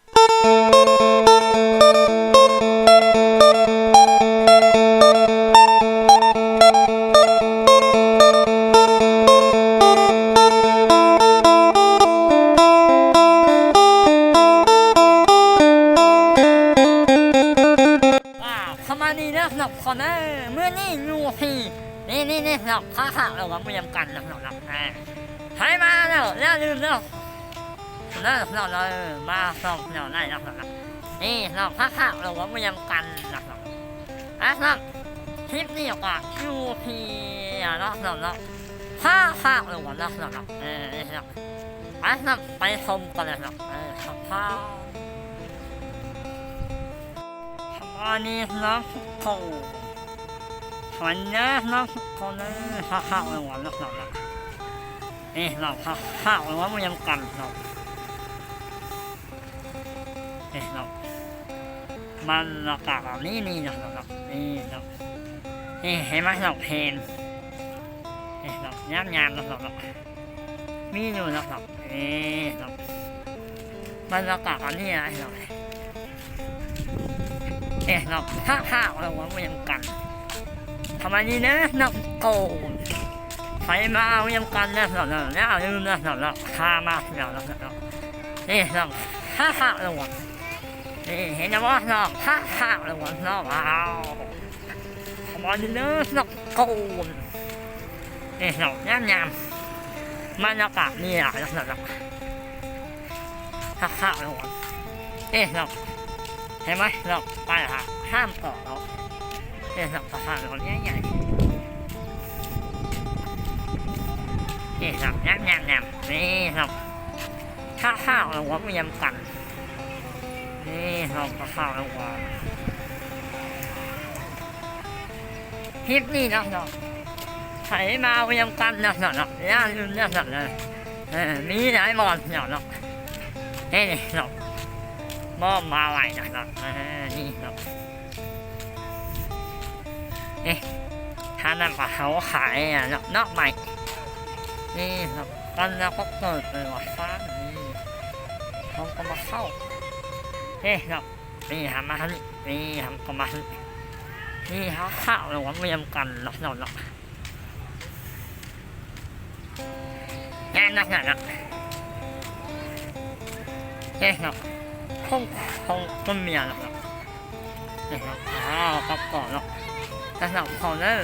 ປະມານນີ້ເດີເນາະ ທຸກຄົນເອີຍ ມື້ນີ້ຢູ່ທີ່ ນີ້ໆໆເນາະ ພະທາດຫຼວງວຽງຈັນເນາະ ເນາະ ໃຜມາແລ້ວຢ່າລືມເດີ ເດີເນາະ ເດີ ມາເນາະ ເນາະ ໄດ້ເນາະ ເນາະ ນີ້ເນາະ ພະທາດຫຼວງວຽງຈັນເນາະ ເນາະ ອ່ະ ເນາະ ຄລິບນີ້ກໍຢູ່ທີ່ເນາະ ເນາະ ເນາະ ພະທາດຫຼວງເນາະ ເນາະ ເນາະ ເອີ ນີ້ເນາະ ໄປເນາະ ໄປຊົມກັນເລີຍເນາະ ເອີ ພະທາດ ສະບາຍດີເນາະທຸກຄົນ ສະບາຍດີເນາະທຸກຄົນເອີຍ ພະທາດຫຼວງເນາະ ເນາະ ນີ້ເນາະ ພະທາດຫຼວງວຽງຈັນເນາະ ນີ້ເນາະ ບັນຍາກາດແບບນີ້ ນີ້ເນາະ ເນາະ ນີ້ເນາະ ນີ້ເຫັນບໍ່ເນາະ ເຫັນ ນີ້ເນາະ ງາມໆເນາະ ເນາະ ມີຢູ່ເນາະ ເນາະ ເອີເນາະ ບັນຍາກາດອັນນີ້ເນາະ ເອີເນາະ ພະທາດຫຼວງວຽງຈັນ ສະບາຍດີເດີເນາະ ໂກນ ໃຜມາວຽງຈັນເນາະ ເນາະ ຢ່າລືມເນາະ ເນາະ ພາມາເນາະ ເນາະ ເນາະ ນີ້ເນາະ ພະທາດຫຼວງ ນີ້ເຫັນບໍ່ເນາະ ພະທາດຫຼວງເນາະ ວ້າວ ສະບາຍດີເດີເນາະ ໂກນ ນີ້ເນາະ ງາມໆ ບັນຍາກາດນີ້ລະເນາະ ພະທາດຫຼວງ ນີ້ເນາະ ເຫັນໄໝເນາະ ໄປຫາ ຫ້າມເກາະເນາະ ນີ້ເນາະ ພະທາດຫຼວງໃຫຍ່ໆ ນີ້ເນາະ ງາມໆໆ ນີ້ເນາະ ພະທາດຫຼວງວຽງຈັນ ນີ້ເນາະ ພະທາດຫຼວງ ຄລິບນີ້ເນາະ ເນາະ ໃຜມາວຽງຈັນເນາະ ເນາະ ຢ່າລືມເນາະ ເນາະ ເອີ ມີຫຼາຍບ່ອນເນາະ ເນາະ ນີ້ເນາະ ບ່ອນມາໄຫຼເນາະ ເນາະ ເອີ ນີ້ເນາະ ນີ້ ທາງນັ້ນກໍເຂົາຂາຍເນາະ ດອກໄມ້ ນີ້ເນາະ ກັນແລ້ວກໍເກີດເລີຍວ່າຊານນີ້ ເຮົາກໍມາເຂົ້າ ນີ້ເນາະ ນີ້ຫາມາທາງນີ້ ນີ້ຫາກໍມາທາງນີ້ ນີ້ຫາຂ້າວລວມນຳກັນເນາະ ເນາະ ເນາະ ແມ່ນເນາະ ເນາະ ເນາະ ເນາະ ຂອງ ຂອງຕົ້ນເມຍເນາະ ເນາະ ເນາະ ອ້າວ ກັບກ່ອນເນາະ ແຕ່ເນາະ ຂອງເດີ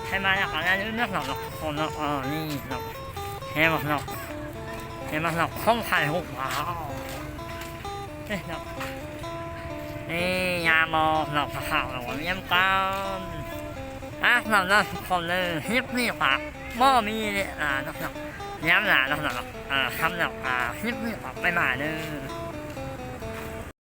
ໃຫ້ມາແລ້ວກໍຢ່າລືມເນາະ ເນາະ ຂອງເນາະ ເອີ ນີ້ເນາະ ເຫັນບໍ່ເນາະ ເຫັນບໍ່ເນາະ ຂອງຖ່າຍຮູບ ວ້າວ ເອີເນາະ ນີ້ຍາມບໍ່ເນາະ ພະເຂົ້າເນາະ ນຳກັນ ອ່າ ສຳລັບທຸກຄົນເດີ ຄລິບນີ້ກໍບໍ່ມີ ອ່າ ເນາະ ຍາມໜ້າເນາະ ເນາະ ເອີ ສຳລັບ ອ່າ ຄລິບນີ້ກໍບາຍບາຍເດີ.